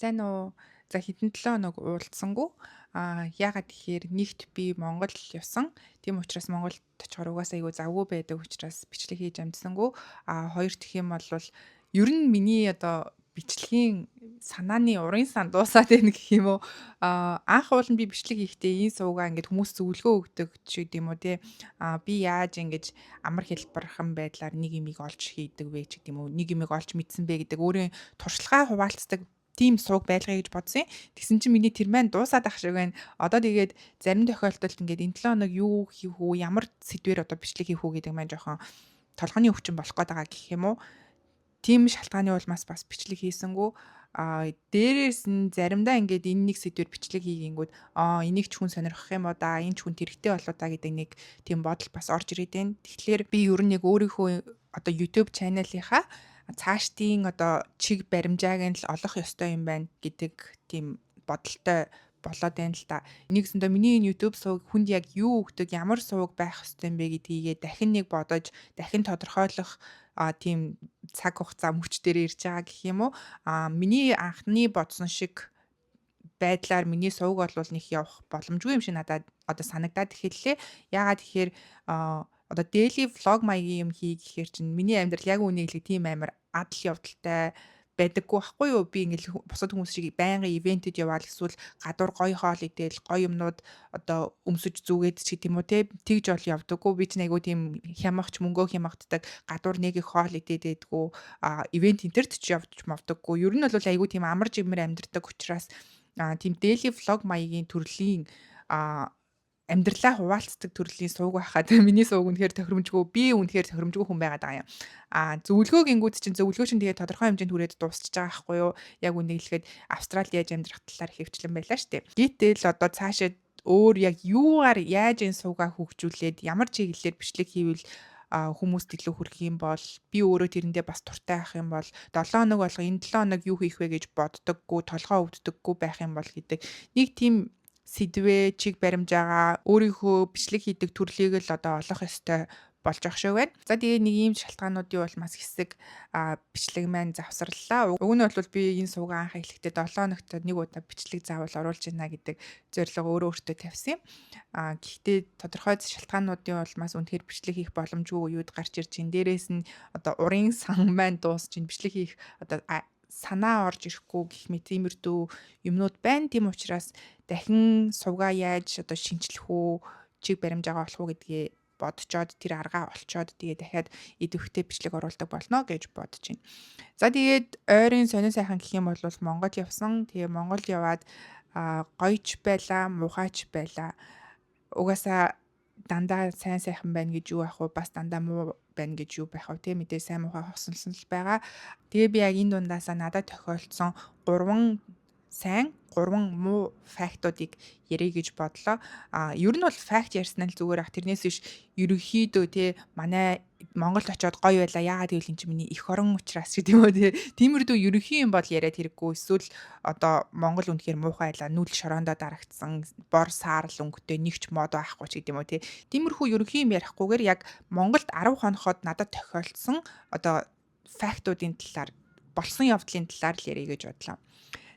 Сайн уу? За хэдэн 7 хоног уулзсангүй. Яагаад гэхээр нэгт би Монгол явсан. Тийм учраас Монголд очихоор угаасаа айгүй завгүй байдаг учраас бичлэг хийж амжсангүй. Хоёр дахь юм бол ер нь миний одоо бичлэгийн санааны урын сан дуусаад байна гэх юм уу. Анх уул нь би бичлэг хийхдээ энэ суугаа ингээд хүмүүс зөвлөгөө өгдөг ч гэдэм үү те. Би яаж ингэж амар хэлбэрхэн байдлаар нэг юмыг олж хийдэг вэ ч гэдэм үү. Нэг юмыг олж мэдсэн бэ гэдэг өөрийн туршлагаа хуваалцдаг тийм сууг байлгая гэж бодсон. Тэгсэн чинь миний тэр маань дуусаад ах шиг байна. Одоо тэгээд зарим тохиолдолд ингээд энэ 7 хоног юу хийх үү, ямар сэдвээр одоо бичлэг хийх үү гэдэг маань жоохон толгойн өвчин болох гээд байгаа гэх юм уу. Тийм шалтгааны улмаас бас бичлэг хийсэнгүү. Дээрээс нь заримдаа ингээд энэ нэг сэдвээр бичлэг хийгэнгүүд энийг ч хүн сонирхох юм уу да, энэ ч хүн хэрэгтэй болоо да гэдэг нэг тийм бодол бас орж ирээд байна. Тэгэхээр би ер нь нэг өөрийнхөө одоо YouTube channel-ийнхаа цаашдын одоо чиг баримжааг нь л олох ёстой юм байна гэдэг тийм бодолтой болоод байна л да. Нэгсэндээ миний энэ YouTube сувг хүнд яг юу өгдөг, ямар сувг байх ёстой юм бэ гэдгийгээ дахин нэг бодож, дахин тодорхойлох тийм цаг хугацаа мөч дээр ирж байгаа гэх юм уу. Миний анхны бодсон шиг байдлаар миний сувг бол нэг явах боломжгүй юм шиг надад одоо санагдаад эхэллээ. Яагаад тэгэхээр одоо daily vlog маягийн юм хий гэхээр чинь миний амьдрал яг үнийг хэлэх тийм амар адал явдалтай байдаггүй байхгүй юу? Би ингээл бусад хүмүүс шиг байнгын ивентэд яваал эсвэл гадуур гоё хоол идэл, гоё юмнууд одоо өмсөж зүгээд ч гэдэм үү те, тэгж ол явдаггүй. Би ч айгуу тийм хямахч мөнгөө хямагддаг, гадуур нэг их хоол идээд байдгүү, ивент интерт ч явж мовдоггүй. Ер нь бол айгуу тийм амар жимэр амьдардаг учраас тийм daily vlog маягийн төрлийн амьдралаа хуваалцдаг төрлийн сувг байхад миний сувг үнэхээр тохиромжгүй, би үнэхээр тохиромжгүй хүн байгаад байгаа юм. Зөвлөгөө гингүүд чинь зөвлөгөө чинь тэгээд тодорхой хэмжээнд хүрээд дуусчихж байгаа байхгүй юу? Яг үнийг хэлэхэд Австралид яаж амьдрах талаар хэвчлэн байлаа штэ. Гэтэл одоо цаашаа өөр яг юугаар яаж энэ сувгаа хөгжүүлээд ямар чиглэлээр бичлэг хийвэл хүмүүст илүү хүрэх юм бол, би өөрөө тэрэндээ бас туртай байх юм бол, 7 хоног болго энэ 7 хоног юу хийх вэ гэж боддоггүй, толгоо өвддөггүй байх юм бол гэдэг нэг тийм сэдвээ, чиг баримжаагаа, өөрийнхөө бичлэг хийдэг төрлийг л одоо олох ёстой болж ах шиг байна. За тэгээ нэг ийм шалтгаануудын улмаас хэсэг бичлэг маань завсарлаа. Уг нь бол би энэ сувгаа анх эхлэхдээ 7 хоногт нэг удаа бичлэг заавал оруулж ийна гэдэг зорилго өөрөө өөртөө тавьсан юм. Гэхдээ тодорхой шалтгаануудын улмаас үнэхээр бичлэг хийх боломжгүй үеуд гарч ирж байна. Дээрээс нь одоо урын сан маань дуусч байна. Бичлэг хийх одоо санаа орж ирэхгүй гэх мэт иймэрдүү юмнууд байна. Тийм учраас дахин сувгаа яаж одоо шинчлэх үү, чиг баримжаагаа олох уу гэдгээ бодцоод тэр аргаа олцоод тэгээ дахиад идэвхтэй бичлэг оруулдаг болно гэж бодож байна. За тэгээд ойрын сонин сайхан гэх юм бол Монгол явсан. Тэгээ Монгол яваад гоёч байла, муухайч байла. Угаасаа дандаа сайн сайхан байна гэж юу ах вэ? Бас дандаа муу байна гэж юу байх вэ? Тэ мэдээ сайн муухай хосолсон л байгаа. Тэгээ би яг энэ дундаасаа надад тохиолдсон 3 сайн, 3 муу фактуудыг ярих гэж бодлоо. Ер нь бол факт ярьсан нь л зүгээр ах, тэрнээс биш ерөнхийдөө те манай Монголд очиод гоё байла. Яагаад гэвэл эн чинь миний эх орон учраас гэдэг юм уу те. Тиймэрдүү ерөнхий юм бол яриад хэрэггүй. Эсвэл одоо Монгол үнэхээр муухай байла. Нүл шороондоо дарагдсан, бор саарл өнгөтэй нэгч мод байхгүй ч гэдэг юм уу те. Тиймэрхүү ерөнхий юм ярихгүйгээр яг Монголд 10 хоноход надад тохиолдсон одоо фактуудын талаар, болсон явдлын талаар л ярих гэж бодлоо.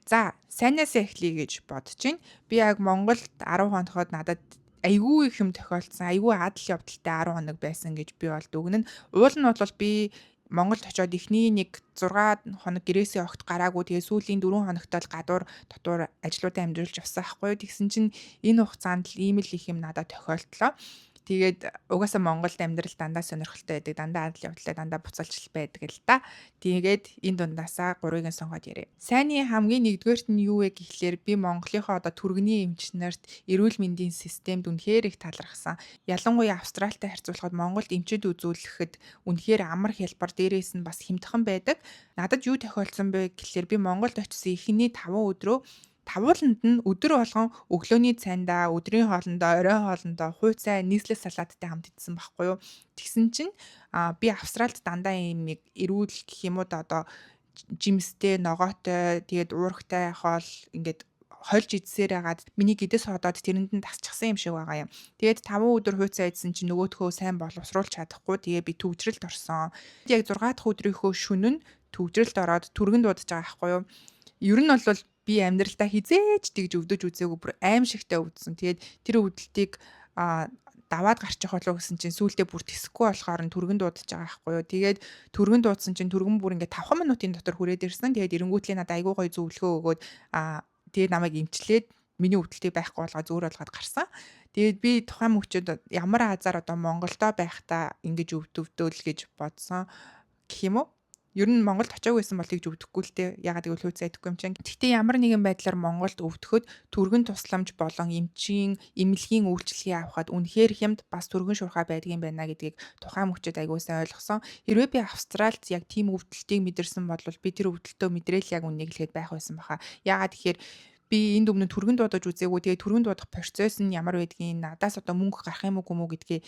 За, сайнаас эхлэе гэж бодож байна. Би яг Монголд 10 хоноход надад айгүй их юм тохиолдсон, айгүй адал явдалтай 10 хоног байсан гэж би бол дүгнэн. Уул нь бол би Монголд очиод эхний нэг 6 хоног гэрээсээ огт гараагүй. Тэгээ сүүлийн 4 хоногт л гадуур дотуур ажлуудаа амьдруулж явсан байхгүй юу. Тэгсэн чинь энэ хугацаанд л ийм л их юм надад тохиолдлоо. Тэгээд угаасаа Монголд амьдрал дандаа сонирхолтой байдаг, дандаа адал явдалтай, дандаа буцалжлал байдаг л да. Тэгээд энэ дундаасаа гурвыг нь сонгоод яриа. Сайнны хамгийн нэгдүгээрт нь юу вэ гэхлээр би Монголынхоо одоо түргэний эмч нарт, эрүүл мэндийн системд үнэхээр их талархсан. Ялангуяа Австралитай харьцуулахад Монголд эмчид үзүүлэхэд үнэхээр амар хялбар, дээрээс нь бас хямдхан байдаг. Надад юу тохиолдсон бэ гэхлээр би Монголд очисон эхний 5 өдрөө тавууланд нь өдөр болгон өглөөний цайндаа, өдрийн хоолндоо, оройн хоолндоо хуйцай нийслэл салааттай хамт идсэн байхгүй юу. Тэгсэн чинь би Австралид дандаа ийм нэг эрүүл гэх юм уу да, одоо жимстэй, ногоотой, тэгээд уурхтай хоол ингээд хольж идсээр хагаад миний гэдэс ходоод тэрэнд нь тасчихсан юм шиг байгаа юм. Тэгээд 5 өдөр хуйцаа идсэн чинь нөгөөдхөө сайн боловсруулж чадахгүй. Тэгээ би төвжрэлд орсон. Яг 6 дахь өдрийнхөө шөнө нь төвжрэлд ороод түргэн дуудаж байгаа байхгүй юу. Ер нь бол Би амьдралдаа хэзээ ч тэгж өвдөж үзээгүй, бүр аймшигтай өвдсөн. Тэгээд тэр өвдөлтийг даваад гарчих болов гэсэн чинь сүүлдээ бүр тэсэхгүй болохоор нь түргэн дуудаж байгаа байхгүй юу. Тэгээд түргэн дуудсан чинь түргэн бүр ингээд 5 минутын дотор хүрээд ирсэн. Тэгээд эренгүүтлээ надад айгүй гоё зөвлөгөө өгөөд, тэгээд намайг эмчлээд, миний өвдөлтийг байхгүй болгоо, зөөр болгоод гарсан. Тэгээд би тухайн мөчөд ямар азар одоо Монголдо байхдаа ингэж өвдөвдөөл гэж бодсон гэх юм уу? Ер нь Монголд очиагүй байсан бол тэгж өвдөхгүй л дээ. Ягаад гэвэл хүйц айдаггүй юм чинь. Гэхдээ ямар нэгэн байдлаар Монголд өвдөхөд түргэн тусламж болон эмчийн эмнэлгийн үйлчилгээ авахад үнэхээр хямд, бас түргэн шуурхай байдгийн байна гэдгийг тухайн мөчөд аягүй сайн ойлгосон. Хэрвээ би Австралид яг тийм өвдөлтийг мэдэрсэн бол би тэр өвдөлтөө мэдрээл яг үнэнийг хэлэхэд байх байсан баха. Ягаад гэхээр би энд өмнө түргэн дуудаж үзээгүй. Тэгээ түргэн дуудах процесс нь ямар байдгийг, надаас одоо мөнгө гарах юм уу гүм үү гэдгээ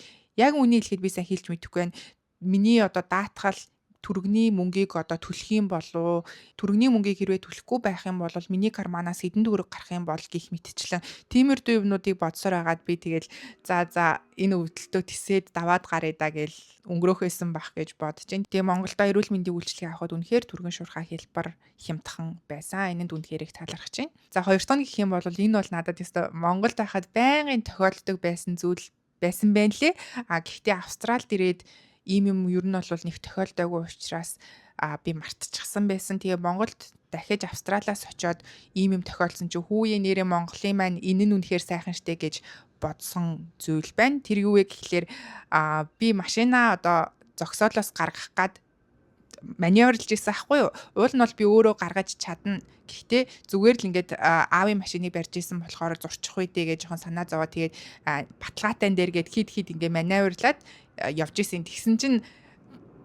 яг үнэнийг хэлэхэд би сайн хэлж мэдэхгүй байна. Миний одоо даатгал түргэний мөнгийг одоо төлөх юм болов, түргэний мөнгийг хэрвээ төлөхгүй байх юм бол миний карманаас хэдэн төгрөг гарах юм бол гэх мэтчлэн тиймэрдүү юмнуудыг бодсоор хагаад би тэгэл за за энэ өвдөлтөө тисээд даваад гаръя да гэл өнгөрөөх байсан бах гэж бодож байна. Тэгээ Монголдо эрүүл мэндийн үйлчилгээ авахад үнэхээр түргэн шуурхай хэлбэр хямдхан байсан. Энэнд үнэхээр их талархаж байна. За, хоёр дахь нь гэх юм бол энэ бол надад ёстой Монголд байхад байнгын тохиолддог байсан зүйл байсан байна лээ. А гэхдээ Австралид ирээд ийм юм ер нь бол нэг тохиолдоогүй учраас би мартчихсан байсан. Тэгээ Монголд дахиж Австралиас очиод ийм юм тохиолдсон чи хүүе, нэрээ Монголын маань энэ нь үнэхээр сайхан штэ гэж бодсон зүйл байна. Тэр юу вэ гэхлээр би машина одоо зогсоолоос гаргах гад маневрлж исэн ахгүй юу. Уул нь бол би өөрөө гаргаж чадна. Гэхдээ зүгээр л ингээд аавын машиныг барьж исэн болохоор зурчих үедээ гэж жоохон санаа зовоо, тэгээд баталгаатай дээр гээд хид хид ингээд маневрлаад явж исэн. Тэгсэн чинь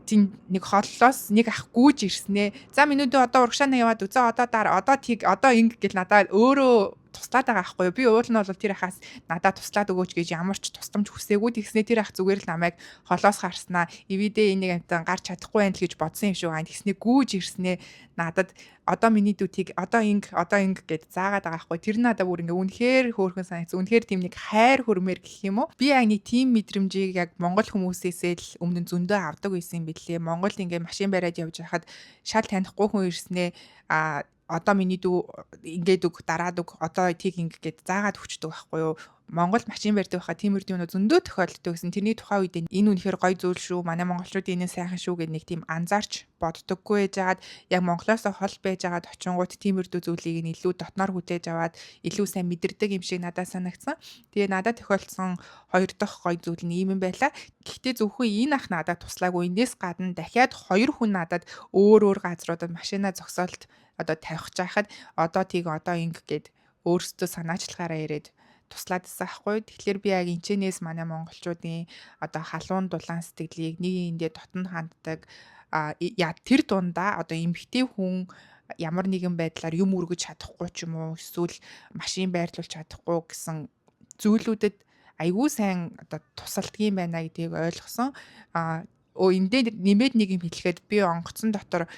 тийм нэг холлоос нэг ах гүйж ирснээ. За, минүүдээ одоо урагшаана яваад үзээ, одоо даар, одоо тийг, одоо ингэ гэл надад өөрөө туслаад байгаа байхгүй юу. Би уул нь бол тэр ахаас надад туслаад өгөөч гэж ямар ч тусламж хүсээгүй. Тэгснээ тэр ах зүгээр л намайг холоос харснаа эвидээ энийг амтан гарч чадахгүй байх л гэж бодсон юм шиг байна. Тэгснээ гүйж ирснээ надад одоо миний дүүтийг одоо инг, одоо инг гэд заагаад байгаа байхгүй. Тэр надад бүр ингээ үнэхээр хөөрхөн санагц. Үнэхээр тийм нэг хайр хөрмөр гэх юм уу. Би яг нэг тийм мэдрэмжийг яг монгол хүмүүсээсээ л өмнө зөндөө авдаг байсан юм билээ. Монголд ингээ машин бариад явж байхад шал танихгүй хүн ирснээ одоо миний дүү ингээд өг, дараад өг, одоо тийг ингэ гээд заагаад өгчдөг байхгүй юу. Монгол машин барьдаг байхаа тиймэрхүү юмнууд зөндөө тохиолддог гэсэн. Тэрний тухайн үед энэ үнэхээр гоё зүйл шүү. Манай монголчууд энэ сайхан шүү гэд нэг тийм анзаарч боддоггүй байжгаад, яг Монголоос хол байж байгаад очингууд тиймэрхүү зүйлийг нь илүү дотноор хүлээж аваад илүү сайн мэдэрдэг юм шиг надад санагдсан. Тэгээ надад тохиолдсон хоёр дахь гоё зүйл нь ийм юм байла. Гэхдээ зөвхөн энэ ах надад туслаагүй. Энээс гадна дахиад хоёр хүн надад өөр өөр газруудад машина зогсоолт одоо тавих жахад одоо тийг, одоо инг гэд өөрсдөө санаачлагаараа ирээд туслаад байсан ахгүй. Тэгэхээр би яг энчэнээс манай монголчуудын одоо халуун дулаан сэтгэлийг, нэг эндээ дотн ханддаг, я тэр дундаа одоо эмэгтэй хүн ямар нэгэн байдлаар юм өргөж чадахгүй ч юм уу, эсвэл машин байрлуулж чадахгүй гэсэн зүйлүүдэд айгүй сайн одоо тусалдгийн байна гэдгийг ойлгосон. Эндээ нэмээд нэг юм хэлэхэд би онгоцон дотор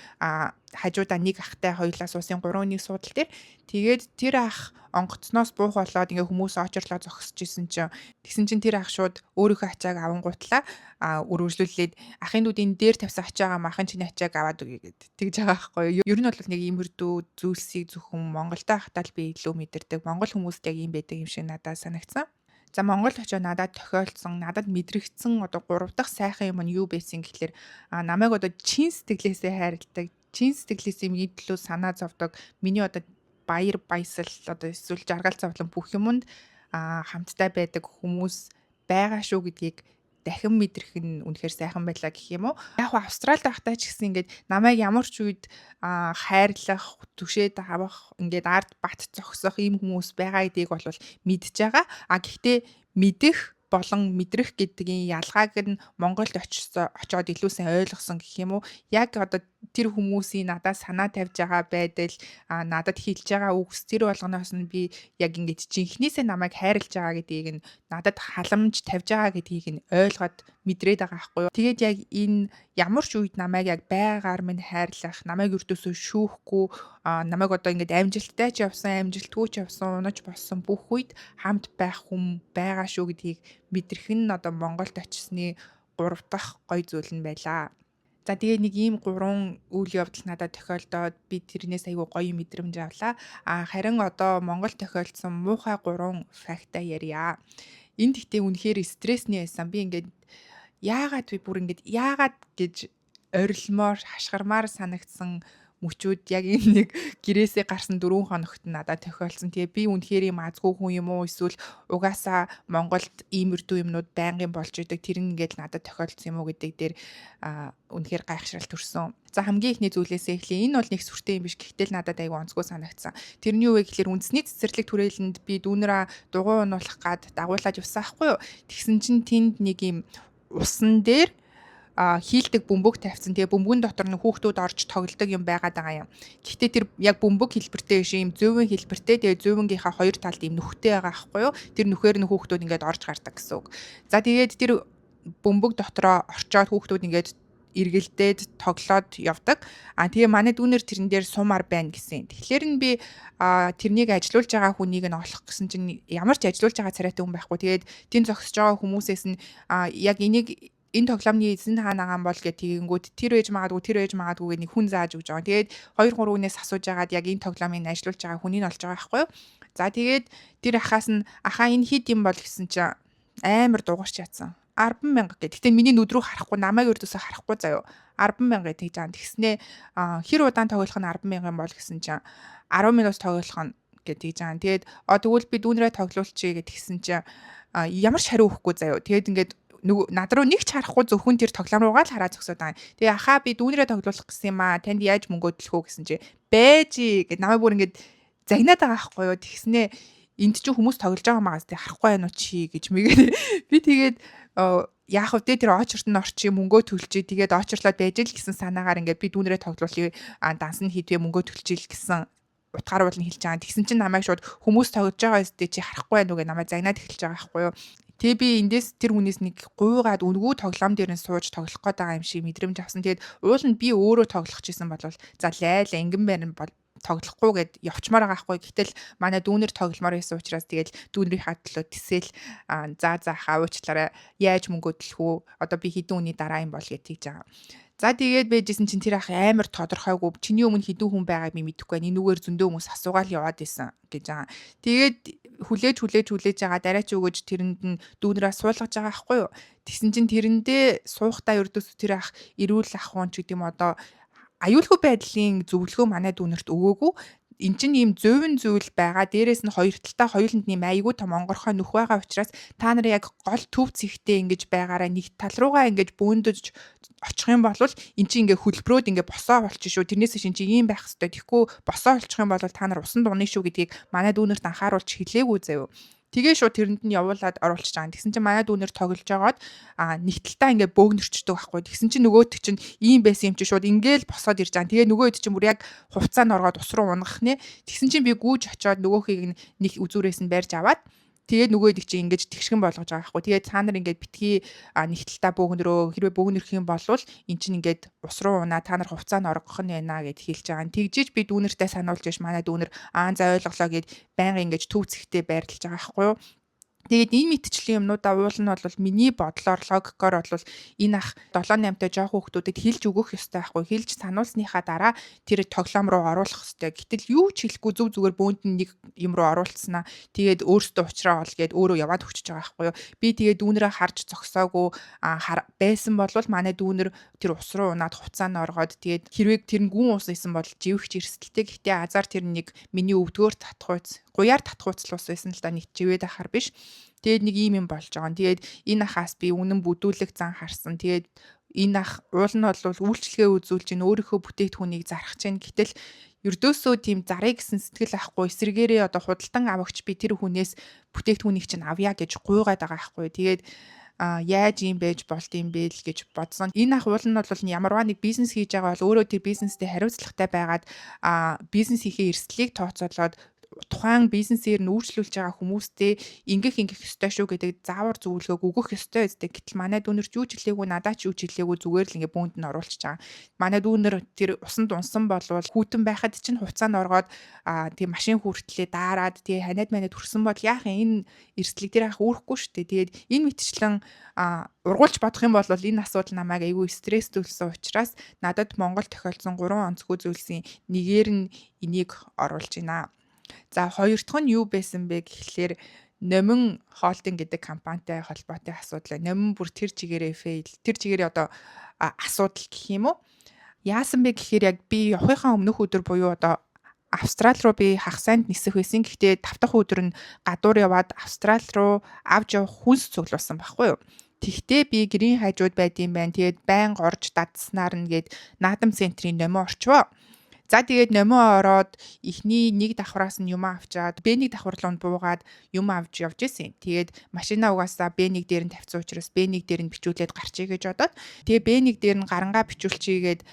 хажуудаа нэг ахтай хоёулаа суусан, 3 хүний суудал дээр. Тэгээд тэр ах онгоцноос буух болоод ингээ хүмүүс очрлоо зогсож исэн чинь, тэгсэн чинь тэр ах шууд өөрийнхөө ачааг авангуутлаа өргөжлүүлээд ахын дүүд энэ дээр тавьсан ачаагаа махын чиний ачааг аваад өгье гэд тэгж байгаа байхгүй юу. Ер нь бол нэг иймэрдүү зүйлсийг зөвхөн Монголд байхдаа л би илүү мэдэрдэг. Монгол хүмүүст яг ийм байдаг юм шиг надад санагдсан. За, Монгол очоо надад тохиолдсон, надад мэдрэгдсэн одоо гурав дахь сайхан юм нь юу байсан гэхлээр намайг одоо чин сэтгэлээсээ хайрладаг, чин сэтгэлээсээ миний төлөө санаа зовдог, миний одоо баяр баясал, одоо эсвэл жаргал зовлон бүх юмд хамттай байдаг хүмүүс байгаа шүү гэдгийг дахин мэдрэх нь үнэхээр сайхан байлаа гэх юм уу. Яг хаа Австралид байхдаа ч гэсэн ингээд намайг ямар ч үед хайрлах, түшээд авах, ингээд ард бат зогсох ийм хүмүүс байгаа гэдгийг бол мэдж байгаа. А гэхдээ мэдэх болон мэдрэх гэдгийн ялгааг нь Монголд очсон, очоод илүү сайн ойлгосон гэх юм уу. Яг одоо тэр хүмүүсийн надад санаа тавьж байгаа байдал, надад хэлж байгаа үгс тэр болгоноос нь би яг ингэж жинхнээсээ намайг хайрлаж байгаа гэдгийг нь, надад халамж тавьж байгаа гэдгийг нь ойлгоод мэдрээд байгаа байхгүй юу. Тэгээд яг энэ ямар ч үед намайг яг байгаар минь хайрлах, намайг өрдөөсөө шүүхгүй, намайг одоо ингэж амжилттай ч явсан, амжилтгүй ч явсан, унаж болсон бүх үед хамт байх хүн байгаа шүү гэдгийг мэдрэх нь одоо Монголд очсны гурав дахь гоё зүйл нь байлаа. За, тэгээ нэг ийм гурван үйл явдал надад тохиолдоод би тэрнээс айгүй гоё мэдрэмж авлаа. А харин одоо Монгол тохиолдсон муухай гурван fact аа ярья. Энэ гэхдээ үнэхээр стрессний байсан. Би ингээд яагаад, би бүр ингээд яагаад гэж орилмоор, хашгирмаар санагдсан мөчүүд яг энэ нэг гэрээсээ гарсан 4 хоногт надад тохиолдсон. Тэгээ би үнэхээр юм азгүй хүн юм уу, эсвэл угаасаа Монголд иймэрдүү юмнууд байнгын болж идэг, тэр нь ингээд надад тохиолдсон юм уу гэдэг дээр үнэхээр гайхшрал төрсөн. За, хамгийн эхний зүйлээсээ эхлэе. Энэ бол нэг сүртэй юм биш. Гэхдээ л надад айгүй онцгой санагдсан. Тэрний юу вэ гэхлээр үндэсний цэцэрлэг түрээлэнд би дүүнраа дугуй унуулах гад дагуулад явсан ахгүй юу. Тэгсэн чинь тэнд нэг юм усан дээр хийлдэг бөмбөг тавьсан. Тэгээ бөмбөгөн дотор нь хүүхдүүд орж тоглодог юм байгаад байгаа юм. Гэхдээ тэр яг бөмбөг хэлбэртэй биш, юм зуувын хэлбэртэй. Тэгээ зуувынгийнхаа хоёр талд юм нүхтэй байгаа байхгүй юу? Тэр нүхээр нь хүүхдүүд ингээд орж гардаг гэсэн үг. За, тэгээд тэр бөмбөг дотроо орчоод хүүхдүүд ингээд эргэлдээд тоглоод явдаг. А тэгээ манай дүүнер тэрэн дээр суумаар байна гэсэн. Тэгэхээр нь би тэрнийг ажилуулж байгаа хүнийг нь олох гэсэн чинь ямар ч ажилуулж байгаа царайтай хүн байхгүй. Тэгээд тэн зогсож байгаа хүмүүсээс нь яг энийг, энэ тоглоомны эзэн хаанагаан бол гэх тэгэнгүүт тэр байж магадгүй, тэр байж магадгүй гэх нэг хүн зааж өгч байгаа. Тэгээд 2 3 хүнээс асууж агаад яг энэ тоглоомыг ажиллуулж байгаа хүнийг олж байгаа байхгүй юу. За, тэгээд тэр ахаас нь "Ахаа, энэ хэд юм бол?" гэсэн чинь амар дугаарч ятсан. 10 мянга гэх. Гэтэ миний нүд рүү харахгүй, намайг өрдөөсөө харахгүй заяо. 10 мянга гэж байгаа. Тэгснээ "Хэр удаан тоглох нь 10 мянга юм бол?" гэсэн чинь 10 минут тоглох нь гэж тэгж байгаа. Тэгээд "Тэгвэл би дүүнрээ тоглуулчихъя" гэх тэгсэн чинь ямар ч хариу өгөхгүй заяо. Тэгээд ингээд нөгөө над руу нэг ч харахгүй, зөвхөн тэр тоглоом руугаа л хараад зогсоод байгаа. Тэгээ "Ахаа, би дүүнрээ тоглуулах гэсэн юм аа. Танд яаж мөнгө төлөх үү?" гэсэн чи "Байж" гэд намайг бүр ингээд загнаад байгаа байхгүй юу. Тэгснээ "Энд чинь хүмүүс тоглож байгаа магаас тэг харахгүй байна уу чи?" гэж мэгээд, би тэгээд яах вэ, тэр очерт нь орчие, мөнгөө төлчий, тэгээд очерлоод байж л гэсэн санаагаар ингээд би дүүнрээ тоглуулъя, данс нь хийдвэ, мөнгөө төлчий гэсэн утгаар бол нь хэлж байгаа. Тэгсэн чинь намайг шууд "Хүмүүс тоглож байгаа өстэй чи харахгүй байна уу?" гэж намайг загнаад эхэлж байгаа байхгүй юу. Тэгээ би эндээс тэр хүнээс нэг гуйгаад үнэгүй тоглоом дээр нь сууж тоглох гээд байгаа юм шиг мэдрэмж авсан. Тэгээд уул нь би өөрөө тоглох гэсэн бол за лайла ингэн байна бол тоглохгүй гэд явчмаар байгаа байхгүй. Гэтэл манай дүүнер тогломоор байсан учраас тэгэл дүүнерийнхаа төлөө тэсэл "За за хаа, уучлаарай, яаж мөнгө төлөх үү? Одоо би хэдэн үний дараа юм бол?" гэж тэгж байгаа. За, тэгээд байжсэн чинь тэр ах амар тодорхойгүй, "Чиний өмнө хэдэн хүн байгааг би мэдэхгүй байна. Энүүгээр зөндөө хүмүүс асуугаал яваад исэн" гэж байгаа. Тэгээд хүлээж хүлээж хүлээж байгаа, дараа чи өгөж тэрэнд нь дүүнрээ суулгаж байгаа байхгүй юу. Тэгсэн чинь тэрэндээ суухтаа ердөөсөө тэр ах эрүүл ах хүн ч гэдэг юм, одоо аюулгүй байдлын зөвлөгөө манай дүүнерт өгөөгүй. Эн чинь ийм зуувын зүйл байгаа. Дээрээс нь хоёр талдаа хоёуланд нь ийм айгүй том онгорхой нүх байгаа учраас та нар яг гол төв цэгтээ ингэж байгаараа, нэг тал руугаа ингэж бөөндөж очих юм бол эн чинь ингээ хөлбрөөд ингээ босоо болчих шүү. Тэрнээс ш эн чинь ийм байх хэвээр. Тэгэхгүй босоо болчих юм бол та нар усан дуны шүү гэдгийг манай дүүнерт анхааруулж хэлээгүй заяо. Тэгээ шууд тэрэнд нь явуулаад оруулчих жаан. Тэгсэн чинь манай дүүнер тоглож байгаад нэг талтаа ингээ бөөгнөрчдөг байхгүй. Тэгсэн чинь нөгөөдөг чинь ийм байсан юм чи шууд ингээл босоод ирж байгаа. Тэгээ нөгөө хэд чинь бүр яг хувцаа нь оргоод ус руу унгах нэ. Тэгсэн чинь би гүйж очиод нөгөөхийг нэг үзүүрээс нь барьж аваад, тэгээд нөгөө хэд чинь ингэж тэгшгэн болгож байгаа байхгүй. Тэгээд цаа нар ингээд битгий нэг талтаа бөөгнөрөө, хэрвээ бөөгнөрөх юм бол эн чинь ингээд ус руу унаа, та нар хувцаа нь оргох нь байна гэд хэлж байгаа. Тэгжиж би дүүнертэй сануулж ш манай дүүнер "Аа, за, ойлголоо" гэд байнга ингэж төв цэгтээ байрлаж байгаа байхгүй юу. Тэгээд энэ мэтчлийн юмнуудаа уул нь бол миний бодлоор, логикоор бол энэ ах 7 8-тай жоох хүүхдүүдэд хэлж өгөх ёстой байхгүй. Хэлж сануулсныхаа дараа тэр тоглоом руу оруулах ёстой. Гэтэл юу ч хэлэхгүй зөв зүгээр бөөнд нь нэг юм руу оруулцснаа тэгээд өөртөө уучраа ол гээд өөрөө яваад өчөж байгаа байхгүй юу. Би тэгээд дүүнрээ харж зогсоогүй байсан бол манай дүүнер тэр ус руу унаад хувцаа нь оргоод, тэгээд хэрвээ тэр нь гүн ус исэн бол живэгч эрсдэлтэй. Гэхдээ азар тэр нэг миний өвдгөөр татхуйц, гуяар татхуйцл ус байсан л да, нэг живээд ахаар биш. Тэгээд нэг ийм юм болж байгаа. Тэгээд энэ ахаас би үнэн бүдүүлэг зан харсан. Тэгээд энэ ах уул нь бол үйлчлэгээ үзүүлж ин, өөрийнхөө бүтээгдэхүүнийг зарах чинь. Гэтэл ердөөсөө тийм зарыг гэсэн сэтгэл авахгүй, эсрэгээрээ одоо худалдан авагч би тэр хүнээс бүтээгдэхүүнийг чинь авъя гэж гуйгаад байгаа байхгүй. Тэгээд яаж юм байж болд юм бэ л гэж бодсон. Энэ ах уул нь бол ямарваа нэг бизнес хийж байгаа бол өөрөө тэр бизнестэй хариуцлагатай байгаад бизнес хийхээ эрсдлийг тооцоолоод Тухайн бизнесээр нь үйлчлүүлж байгаа хүмүүстэй ингэх ингэх ёстой шүү гэдэг заавар зөвлөгөөг өгөх ёстой үстэй. Гэтэл манай дүүнер ч юу ч хэлээгүй, надаа ч юу ч хэлээгүй, зүгээр л ингээ бүүнд нь оруулчихж байгаа. Манай дүүнер тэр усанд унсан болвол хүйтэн байхад чинь хуцаанд оргоод тийм машин хүртлээ daarад тий ханиад манад хүрсэн бол яах юм, энэ эрсдлийг тэр ах үүрэхгүй шүү дээ. Тэгээд энэ мэтчлэн ургуулж бодох юм бол энэ асуудал намайг айгүй стресстүүлсэн учраас надад Монгол тохиолдсон 3 онцгой зүйлсийн нэгээр нь энийг оруулж байна. За, хоёр дахь нь юу байсан бэ гэхлээр Номин Холдинг гэдэг компанитай холбоотой асуудал. Номин бүр тэр чигээрээ fail, тэр чигээрээ одоо асуудал гэх юм уу? Яасан бэ гэхээр яг би явахынхаа өмнөх өдөр буюу одоо Австрал руу би хагас сайнд нисэх байсан. Гэхдээ тав дахь өдөр нь гадуур яваад Австрал руу авч явах хүнс цуглуулсан байхгүй юу? Тэгтээ би гэрийн хажууд байдсан байна. Тэгээд байнга орж дадснаар нь гээд Наадам центрийн номин орчвоо. За, тэгээд номин ороод эхний нэг давхраас нь юм авчаад B1 давхар руу буугаад юм авч явж исэн. Тэгээд машина угаасаа B1 дээр нь тавьсан учраас B1 дээр нь бичүүлээд гарчъя гэж бодоод, тэгээ B1 дээр нь гарангаа бичүүлчихийгээд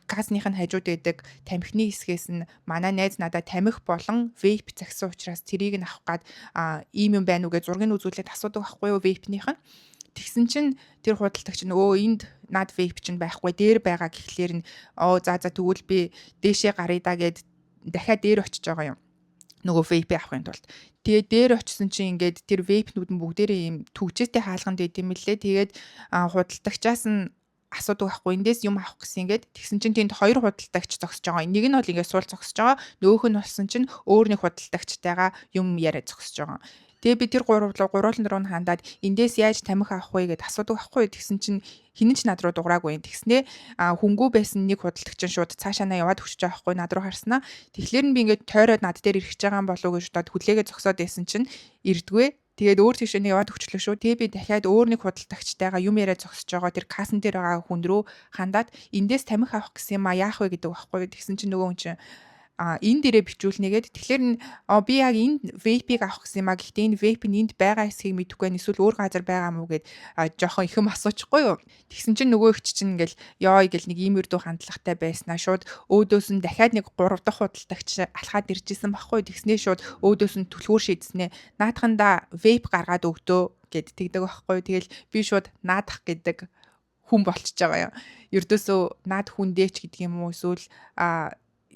кассных нь хажууд байдаг тамхины хэсгээс нь манай найз надад тамхи болон vape захисан учраас тэрийг нь авах гад ийм юм байна уу гэж зургийг үзүүлээд асуудаг байхгүй юу, vape нийх нь. Тэгсэн чинь тэр худалдагч нь өө энд над vape чинь байхгүй, дээр байгаа гэхлээр нь оо за за, тэгвэл би дээшээ гаръя да гэд дахиад дээр очиж байгаа юм, нөгөө vape авахын тулд. Тэгээ дээр очисон чинь ингээд тэр vape нүүд нь бүгдээрээ ийм түгжээтэй хаалганд байд юм лээ. Тэгээд худалдагчаас нь асуудаг байхгүй, эндээс юм авах гэсэн ингээд. Тэгсэн чинь тэнд хоёр худалдагч зогсож байгаа. Нэг нь бол ингээд суул зогсож байгаа. Нөгөөх нь болсон чинь өөр нэг худалдагчтайгаа юм яриа зогсож байгаа. Тэгээ би тэр гуруулан руу нь хандаад эндээс яаж тамхи авах вэ гэд асуудаг байхгүй. Тэгсэн чинь хинэн ч над руу дуграагүй. Тэгснээ хүнгүй байсан нэг худалдагч нь шууд цаашаа на яваад өчөж байгаа байхгүй, над руу харснаа. Тэгэхээр нь би ингээд тойроод над дээр ирэх гэж байгаа юм болов уу гэж бодоод хүлээгээ зогсоод байсан чинь ирдгвэ. Тэгээд өөр тийшээ нэг яваад өчлөө шүү. Тэгээ би дахиад өөр нэг худалдагчтайгаа юм яриа зогсож байгаа тэр кассан дээр байгаа хүн рүү хандаад эндээс тамхи авах гэсэн юм а, яах вэ гэдэг байхгүй. Тэгсэн чинь нөгөө хүн чинь энэ дээрээ бичүүлнэ гээд. Тэгэхээр нь би яг энэ vape ийг авах гэсэн юм а, гэхдээ энэ vape нь энд байгаа эсхийг мэдэхгүй байна, эсвэл өөр газар байгаа мó гэд жоохон их юм асуучихгүй юу. Тэгсэн чинь нөгөө ихч чинь ингээл ёо гэл нэг иймэрдүү хандлагатай байснаа шууд өөдөөс нь дахиад нэг гурав дахь худалдагч алхаад ирж исэн байхгүй. Тэгснээ шууд өөдөөс нь түлхүүр шийдснээ наадхандаа vape гаргаад өгдөө гэд тэгдэг байхгүй. Тэгэл би шууд наадах гэдэг хүн болчихж байгаа юм. Ердөөсөө наад хүндээч гэдэг юм уу, эсвэл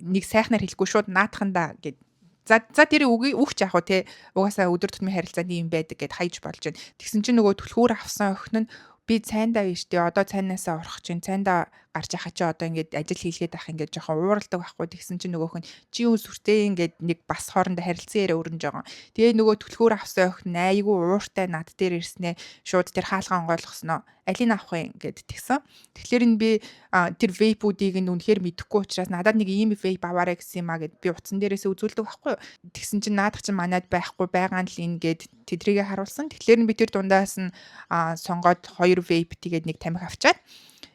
нэг сайхнаар хэлэхгүй шууд наадхандаа гэд. За за, тэр үгийг үхч яах вэ те, угаасаа өдөр тутмын харилцаанд юм байдаг гэд хайж болж байна. Тэгсэн чинь нөгөө түлхүүр авсан охин нь би цайндаа биш дээ, одоо цайнаасаа орох чинь цайндаа гарч яхаа чи одоо ингээд ажил хийлгээд ах ингээд жоохон ууралдаг байхгүй. Тэгсэн чинь нөгөөх нь чи юу сүртэй ингээд нэг бас хоорондоо харилцан яриа өрнөж байгаа. Тэгээ нөгөө түлхүүр авсан охин айгүй ууртай над дээр ирснээ шууд тэр хаалгаа онгойлгосноо алийг авах юм гэд тэгсэн. Тэгэхээр энэ би тэр vape үүдийг нь үнэхээр мэдэхгүй учраас надад нэг ийм vape аваарай гэсэн юм а гэд би утсан дээрээсээ үзүүлдэг байхгүй юу. Тэгсэн чинь наадах чинь манад байхгүй, байгаа нь л энэ гэд тэдрийгээ харуулсан. Тэгэхээр нь би тэр дундаас нь сонгоод хоёр vape, тэгээд нэг тамхи авчаад,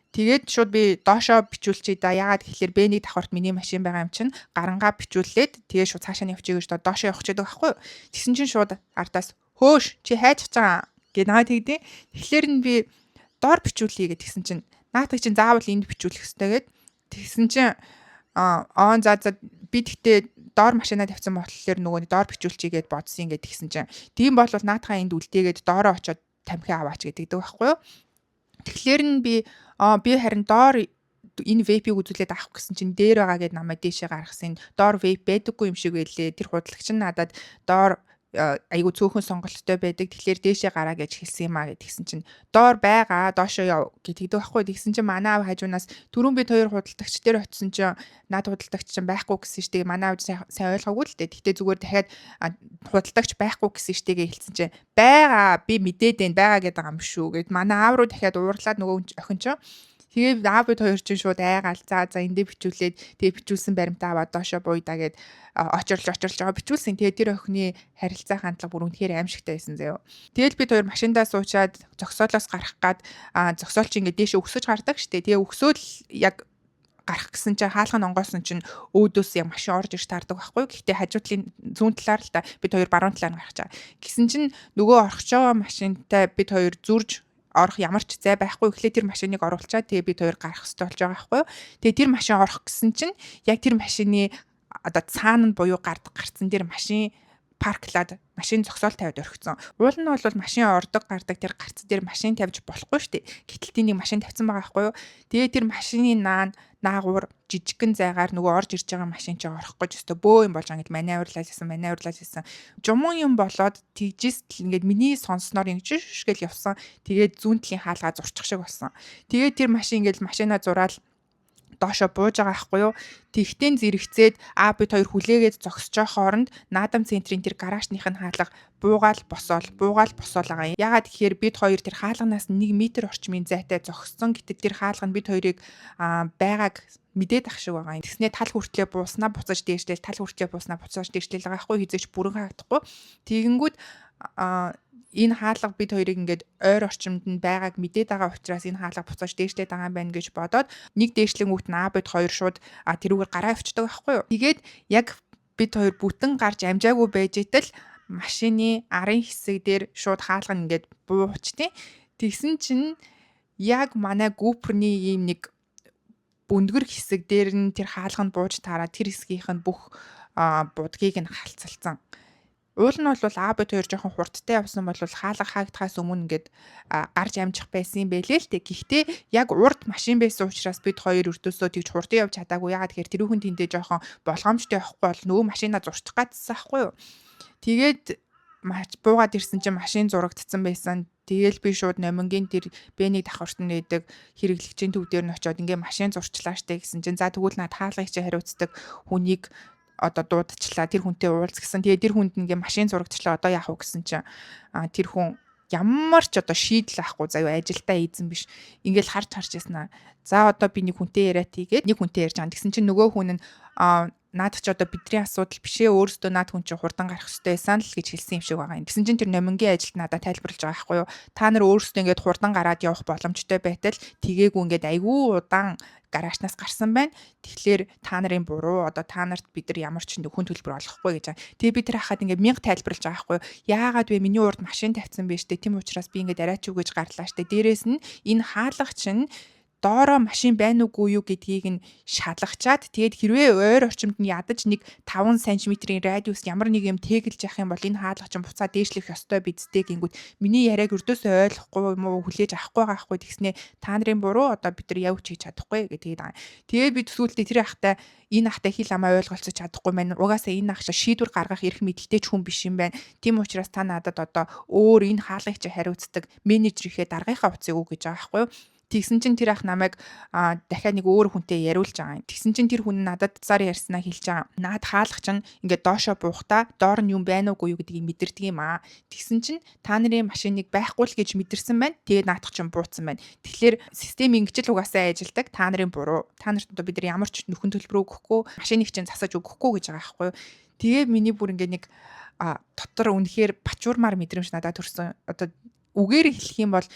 тэгээд шууд би доошоо бичүүлчихье да. Яагаад гэхлээр B1 давхарт миний машин байгаа юм чинь гарангаа бичүүлээд тэгээ шууд цаашаа нь явчих гэж доошоо явах гэдэг байхгүй юу. Тэгсэн чинь шууд ардаас хөөш чи хайж байгаа гэж наа тэгдээ. Тэгэхээр нь би доор бичүүлье тэгсэн чинь наатаг чинь заавал энд бичүүлэх ёстой гэд. Тэгсэн чинь аа за за, би тэгтээ доор машинаа тавьсан болохоор нөгөө доор бичүүлчихье гэд бодсон ингээд. Тэгсэн чинь тийм бол наатахаа энд үлдээгээд доороо очиод тамхи аваач гэдэг байхгүй юу. Тэгэхээр нь би би харин доор энэ vape ийг үзүүлээд авах гэсэн чинь дээр байгаа гэд намайг дээшээ гаргасан. Доор vape байдаггүй юм шиг байлээ. Тэр худалдагч нь надад доор айгу цөөхөн сонголттой байдаг. Тэгэхээр дээшээ гараа гэж хэлсэн юм а гэдгсэн чинь доор байгаа, доошоо яв гэдэгдэг байхгүй. Тэгсэн чинь манай аав хажуунаас түрүүн бид хоёр худалдагч дээр очисон чинь над худалдагч чинь байхгүй гэсэн шүү дээ. Манай аав сайн ойлгоогүй л дээ. Тэгтээ зүгээр дахиад худалдагч байхгүй гэсэн шүү дээ хэлсэн чинь байгаа, би мэдээд байна, байгаа гэдэг юм шүү гэд манай аав руу дахиад уурлаад нөгөө охин чинь. Тэгээд аав бид хоёр чинь шууд айгаал за за, эндээ бичүүлээд, тэгээ бичүүлсэн баримтаа аваад доошо бууя гэд очирлж очирлж байгаа бичүүлсэн. Тэгээд тэр охины харилцаа хандлага бүр үнэхээр аимшигтай байсан заяо. Тэгэл бид хоёр машиндаа суучаад зогсоолоос гарах гад зогсоол чи ингээд дээшээ өксөж гардаг штэ. Тэгээ өксөөл яг гарах гэсэн чинь хаалга нь онгоосон чинь өөдөөс яг машин орж ирж таардаг байхгүй. Гэхдээ хажуу талын зүүн талаар л та, бид хоёр баруун талаар нь гарч байгаа. Гэсэн чинь нөгөө орох байгаа машинтай бид хоёр зүрж орох ямар ч зай байхгүй. Эхлээд тэр машиныг оруулчаад тэгээ бид хоёр гарах хэрэгтэй болж байгаа байхгүй юу. Тэгээ тэр машин орох гэсэн чинь яг тэр машины одоо цаана нь буюу гард гарцсан дээр машин park лаад, машин зогсоол тавиад орхисон. Уул нь бол машин ордог гардаг тэр гарц дээр машин тавьж болохгүй шүү дээ. Гэтэл тийм нэг машин тавьсан байгаа байхгүй юу? Тэгээ тэр машины наан наагуур жижигхэн зайгаар нөгөө орж ирж байгаа машин чинь орох гэж өстө бөө юм болж байгаа, ингээд маневрлал хийсэн, маневрлал хийсэн. Жумун юм болоод тэгжээс л ингээд миний сонссноор ингэж шгэл явсан. Тэгээд зүүн талын хаалгаа зурчих шиг болсон. Тэгээд тэр машин ингээд машинаа зураал доошо бууж байгаа байхгүй юу. Тэгтэн зэрэгцээд А бид хоёр хүлээгээд зогсож байгаа хооронд Наадам центрийн тэр гаражных нь хаалга буугаал босоол, буугаал босоол байгаа юм. Ягаад гэхээр бид хоёр тэр хаалганаас 1 метр орчмын зайтай зогссон. Гэтэл тэр хаалга нь бид хоёрыг байгааг мэдээд ах шиг байгаа юм. Тэгснээ тал хүртлээ бууснаа буцаж дээшлээл, тал хүртлээ бууснаа буцаж дээшлээл байгаа байхгүй, хизээч бүрэн хаагдахгүй. Тэгэнгүүт энэ хаалга бид хоёрыг ингээд ойр орчимд нь байгааг мэдээд байгаа учраас энэ хаалга буцааж дээшлээд байгаа юм байна гэж бодоод нэг дээшлэнгүүт нь А бид хоёр шууд тэрүүгээр гараа явчихдаг байхгүй юу. Тэгээд яг бид хоёр бүтэн гарч амжаагүй байж итэл машины арын хэсэг дээр шууд хаалга нь ингээд буучтیں۔ Тэгсэн чинь яг манай гүүпрний ийм нэг бүндгэр хэсэг дээр нь тэр хаалга нь бууж таараа тэр хэсгийнх нь бүх будгийг нь халцалцсан. Уул нь бол А бод хоёр жоохон хурдтай явсан бол хаалга хаагдахаас өмнө ингээд гарч амжих байсан юм байлээ л дээ. Гэхдээ яг урд машин байсан учраас бид хоёр өртөөсөө тэгж хурдан явж чадаагүй. Яагаад тэгэхээр тэрүүхэн тэндээ жоохон болгоомжтой явахгүй бол нөгөө машина зурчих гадсан байхгүй юу. Тэгээд буугаад ирсэн чинь машин зурагдсан байсан. Тэгээл би шууд Номингийн тэр Бэнийг давхарт нь байдаг хэрэглэгчийн төв дээр нь очиод ингээ машин зурчлаа штэ гэсэн чинь, за тэгвэл над хаалгыг чи хариуцдаг хүнийг одоо дуудчихлаа, тэр хүнтэй уулз гэсэн. Тэгээ тэр хүнд ингээ машин зурагдчихлаа, одоо яах вэ гэсэн чинь тэр хүн ямар ч одоо шийдэл авахгүй заяа, ажилдаа эзэн биш. Ингээл харж харж яснаа. За, одоо би нэг хүнтэй яриа тийгээд нэг хүнтэй ярьж байгаа. Тэгсэн чинь нөгөө хүн нь наадах чи одоо бидний асуудал бишээ, өөрөөсөө наад хүн чинь хурдан гарах хэрэгтэй байсан л гэж хэлсэн юм шиг байгаа юм. Тэгсэн чинь тэр Номингийн ажилд надад тайлбарлаж байгаа байхгүй юу. Та нар өөрөөсөө ингээд хурдан гараад явах боломжтой байтал тэгээгүй ингээд айгүй удаан гаражнаас гарсан байна. Тэгэхээр та нарын буруу, одоо та нарт бид нар ямар ч хүн төлбөр олгохгүй гэж байгаа. Тэгээ би тэр хахад ингээд мянга тайлбарлаж байгаа байхгүй юу. Яагаад вэ, миний урд машин тавьсан байж тээ. Тийм учраас би ингээд арайч үгэж гарлаа штэ. Дээрээс нь энэ хаалга чинь доороо машин байна уугүй юу гэдгийг нь шалгачаад, тэгээд хэрвээ ойр орчимд нь ядаж нэг 5 см-ийн радиус ямар нэг юм тэгэлж явах юм бол энэ хаалга чинь буцаа дээшлэх ёстой бидтэй гингүүд миний яриаг өрдөөсөө ойлгохгүй юм уу, хүлээж авахгүй байгаа хгүй. Тэгснээ та нарын буруу, одоо бид нар явж хийж чадахгүй гэдгийг байгаа. Тэгээд би төсөөлтөө тэр ахтай энэ ахтай хил амаа ойлголцож чадахгүй маань, угаасаа энэ ах шийдвэр гаргах эрх мэдэлтэй ч хүн биш юм байна. Тийм учраас та надад одоо өөр энэ хаалгыг чи хариуцдаг менежерийнхээ даргынхаа утсыг өг гэж байгаа байхгүй юу. Тэгсэн чинь тэр ах намайг дахиад нэг өөр хүнтэй яриулж байгаа юм. Тэгсэн чинь тэр хүн надад зар ярьснаа хэлж байгаа. Наад хаалга чинь ингээд доошоо буухта доор нь юм байна уугүй юу гэдгийг мэдэрдэг юм аа. Тэгсэн чинь та нарын машиныг байхгүй л гэж мэдэрсэн байна. Тэгээд наадах чинь бууцсан байна. Тэгэхээр систем ингэж л угаасаа ажилдаг. Та нарын буруу. Та нарт одоо бид нар ямар ч нөхөн төлбөр өгөхгүй, машиныг чинь засаж өгөхгүй гэж байгаа байхгүй юу. Тэгээ миний бүр ингээд нэг дотор үнэхээр бачуурмаар мэдрэмж надад төрсөн. Одоо үгээр хэлэх юм бол